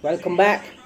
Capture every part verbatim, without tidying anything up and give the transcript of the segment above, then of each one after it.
Welcome back.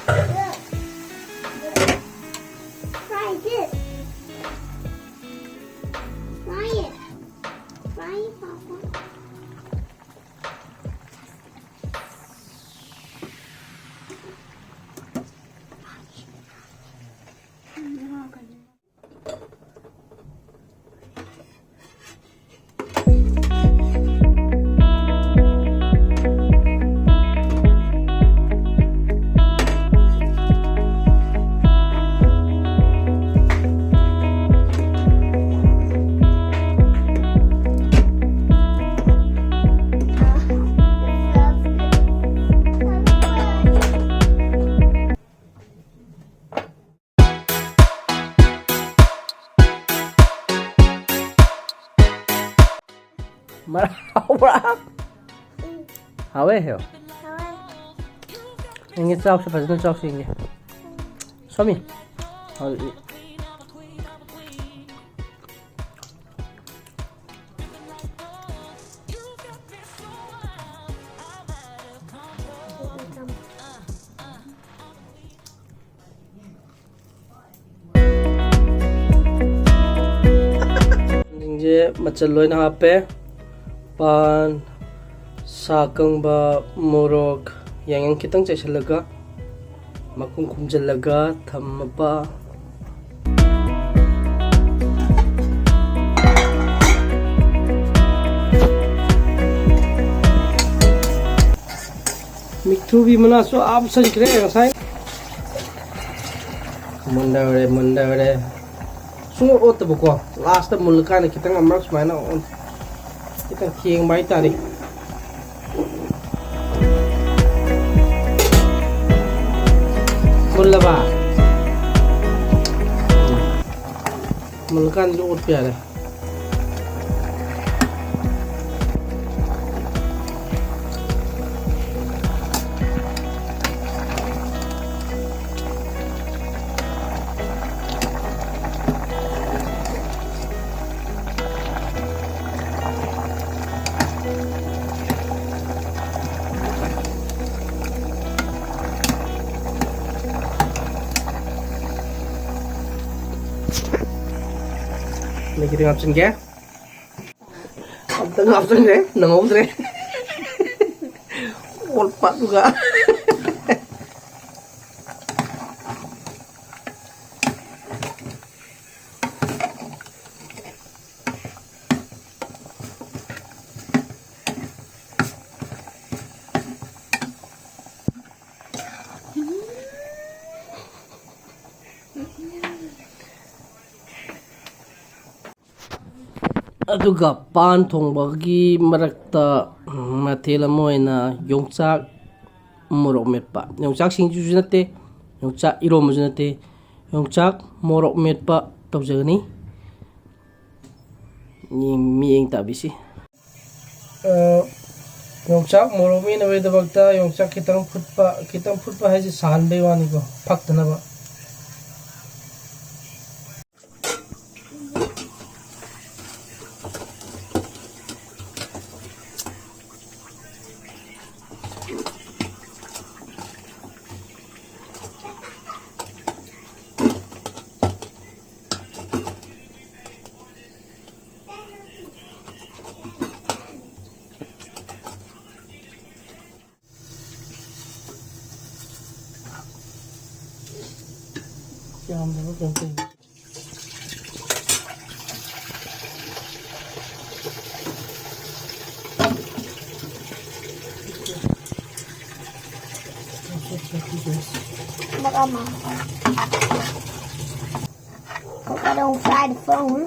Try this. Try it. Try it, Papa. ꯃꯔꯥ ꯍꯥꯎꯕ꯭ꯔꯥ? ꯍꯥꯎꯋꯦ ꯍꯦ꯫ ꯌꯦꯡꯒꯦ, ꯆꯥꯎꯁꯦ, ꯐꯖꯅ ꯆꯥꯎꯁꯦ, ꯌꯦꯡꯒꯦ꯫ ꯁꯣꯃꯤ꯫ ꯍꯧꯖꯤꯛ꯫ ꯁꯤꯡꯁꯦ ꯃꯆꯜ ꯂꯣꯏꯅ ꯍꯥꯞꯄꯦ꯫ ꯄꯥꯟ, ꯁꯥ ꯑꯀꯪꯕ, ꯃꯣꯔꯣꯛ, ꯌꯥꯏꯉꯪ ꯈꯤꯇꯪ ꯆꯥꯏꯁꯤꯜꯂꯒ, ꯃꯈꯨꯝ ꯈꯨꯝꯖꯤꯜꯂꯒ ꯊꯝꯃꯕ꯫ ꯃꯤꯛꯊ꯭ꯔꯨꯕꯤ ꯃꯅꯥꯁꯨ ꯍꯥꯞꯆꯟꯈ꯭ꯔꯦ ꯉꯁꯥꯏ꯫ ꯃꯨꯟꯗꯧꯔꯦ, ꯃꯨꯟꯗꯧꯔꯦ꯫ ꯁꯨꯡꯑꯣꯠ ꯑꯣꯠꯇꯕꯀꯣ꯫ ꯂꯥꯁꯇ ꯃꯨꯜꯂꯀꯥꯟꯗ ꯈꯤꯇꯪ ꯑꯃꯨꯔꯛ ꯁꯨꯃꯥꯏꯅ ꯑꯣꯟ-, ꯈꯤꯇꯪ ꯊꯦꯡꯕ ꯍꯥꯏꯇꯥꯔꯦ꯫ ꯃꯨꯜꯂꯕ? ꯃꯨꯜꯂꯀꯥꯟꯗ ꯑꯣꯠꯄ ꯌꯥꯔꯦ꯫ ꯑꯩ ꯈꯤꯇꯪ ꯍꯥꯞꯆꯤꯟꯒꯦ꯫ ꯑꯝꯇꯪ ꯍꯥꯞꯆꯤꯟꯈ꯭ꯔꯦ, ꯅꯪꯍꯧꯗ꯭ꯔꯦ꯫ ꯑꯣꯠꯄ ꯑꯗꯨꯒ꯫ ꯑꯗꯨꯒ ꯄꯥꯟ ꯊꯣꯡꯕꯒꯤ ꯃꯔꯛꯇ, ꯎꯝ, ꯃꯊꯦꯜ ꯑꯃ ꯑꯣꯏꯅ ꯌꯣꯡꯆꯥꯛ ꯃꯣꯔꯣꯛ ꯃꯦꯠꯄ꯫ ꯌꯣꯡꯆꯥꯛ ꯁꯤꯡꯖꯨꯁꯨ ꯅꯠꯇꯦ, ꯌꯣꯡꯆꯥꯛ ꯏꯔꯣꯝꯕꯁꯨ ꯅꯠꯇꯦ, ꯌꯣꯡꯆꯥꯛ ꯃꯣꯔꯣꯛ ꯃꯦꯠꯄ ꯇꯧꯖꯒꯅꯤ꯫ ꯌꯦꯡ-, ꯃꯤꯠꯌꯦꯡ ꯇꯥꯕꯤꯁꯤ꯫ ꯑ, ꯌꯣꯡꯆꯥꯛ ꯃꯣꯔꯣꯛ ꯃꯦꯠꯅꯕꯒꯤꯗꯃꯛꯇ ꯌꯣꯡꯆꯥꯛ ꯈꯤꯇꯪ ꯐꯨꯠꯄ, ꯈꯤꯇꯪ ꯐꯨꯠꯄ ꯍꯥꯏꯁꯦ ꯁꯥꯍꯟꯕꯩ ꯋꯥꯅꯤꯀꯣ, ꯐꯛꯇꯅꯕ꯫ ꯌꯥꯝꯗꯕ ꯀꯩꯅꯣ ꯇꯧꯏ꯫ Look at my. Hope I don't fry the phone.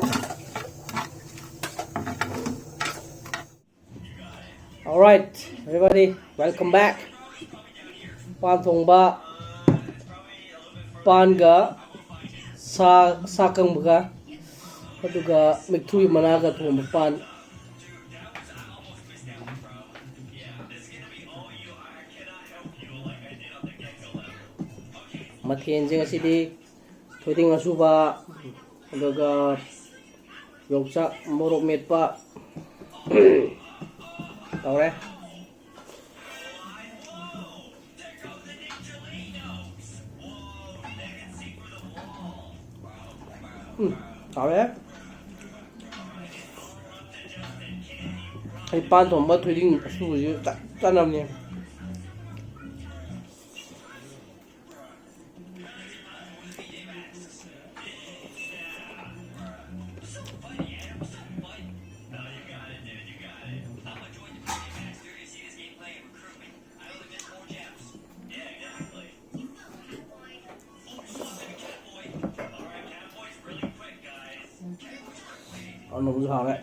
Alright, everybody, welcome back. ꯄꯥꯟ ꯊꯣꯡꯕ, ꯄꯥꯟꯒ ꯁꯥ, ꯁꯥ ꯀꯪꯕꯒ, ꯑꯗꯨꯒ ꯃꯤꯛꯊꯨꯕꯤ ꯃꯅꯥꯒ ꯊꯣꯡꯕ ꯄꯥꯟ꯫ ꯃꯊꯦꯜꯁꯦ ꯉꯁꯤꯗꯤ ꯊꯣꯏꯗꯤꯡ ꯑꯁꯨꯕ, ꯑꯗꯨꯒ ꯌꯣꯡꯆꯥꯛ ꯃꯣꯔꯣꯛ ꯃꯦꯠꯄ ꯇꯧꯔꯦ꯫ ꯎꯝ, ꯇꯧꯔꯦ꯫ ꯑꯩ ꯄꯥꯟ ꯊꯣꯡꯕ ꯊꯣꯏꯗꯤꯡ ꯑꯁꯨꯕꯁꯤ ꯆꯞ ꯆꯥꯅꯕꯅꯦ꯫ ꯑꯅꯧꯕꯁꯨ ꯍꯥꯎꯔꯦ꯫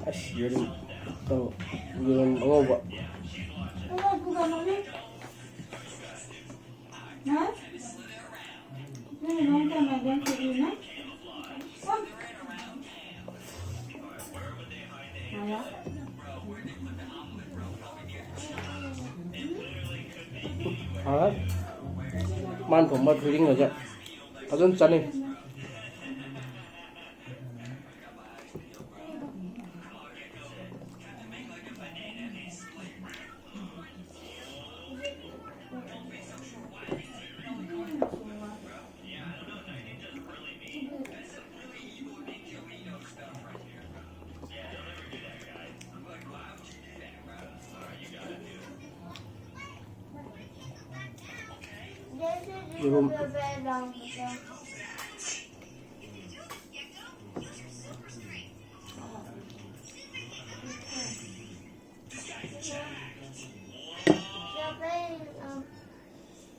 ꯑꯁ, ꯌꯦꯔꯨꯝ, ꯀꯩꯅꯣ, ꯌꯦꯔꯨꯝ ꯑꯉꯧꯕ꯫ ꯍꯥꯎꯔꯦ꯫ ꯃꯥꯅ ꯊꯣꯡꯕ ꯊꯣꯏꯗꯤꯡꯒꯁꯦ ꯐꯖꯅ ꯆꯥꯅꯤꯡ꯫ ꯌꯦꯔꯨꯝ꯫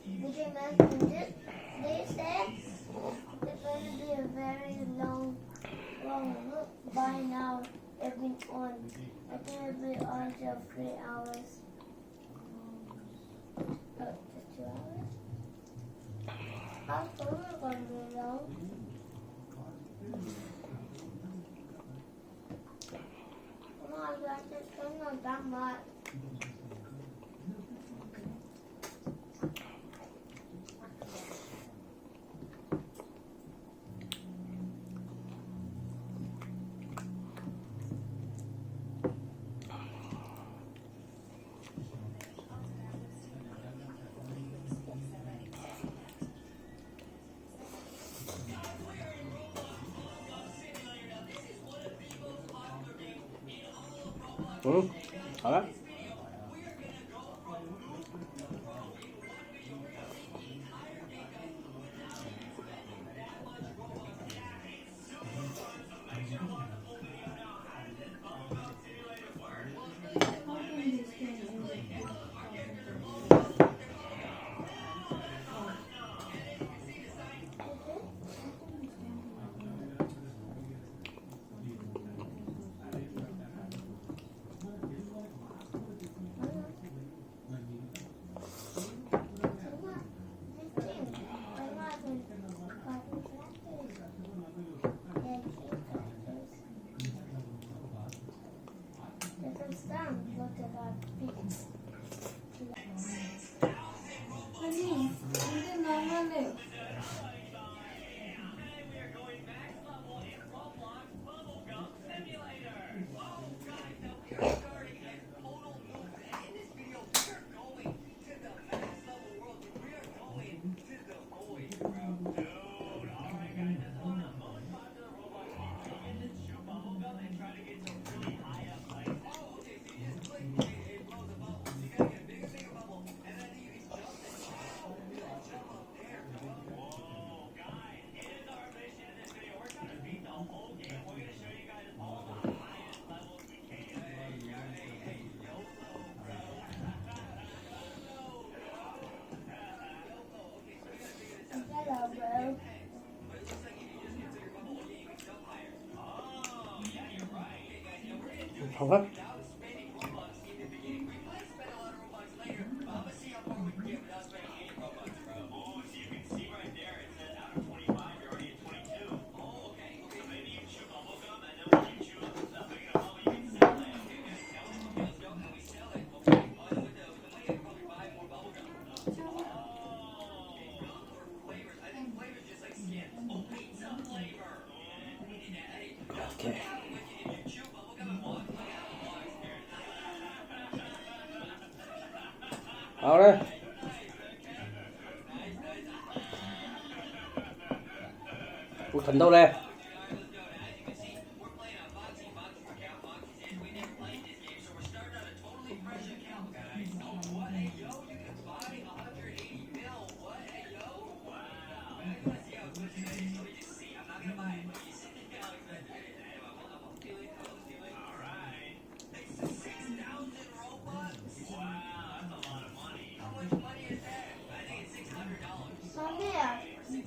Mickey Mouse and this, they say it's going to be a very long, long look by now. It's been on. I think it'll be on till three hours. Uh, two hours? How soon is it going to be long? Come on, guys, it's not that much. Hmm? All right. What? Okay. ꯍꯥꯎꯔꯦ꯫ ꯄꯨꯛ ꯊꯟꯗꯧꯔꯦ꯫ Sonia, you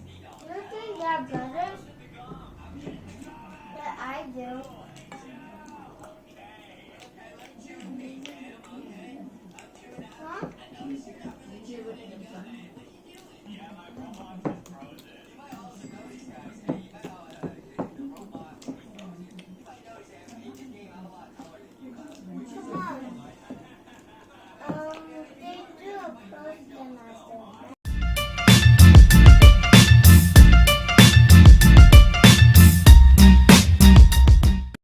think that better? That I do. Huh?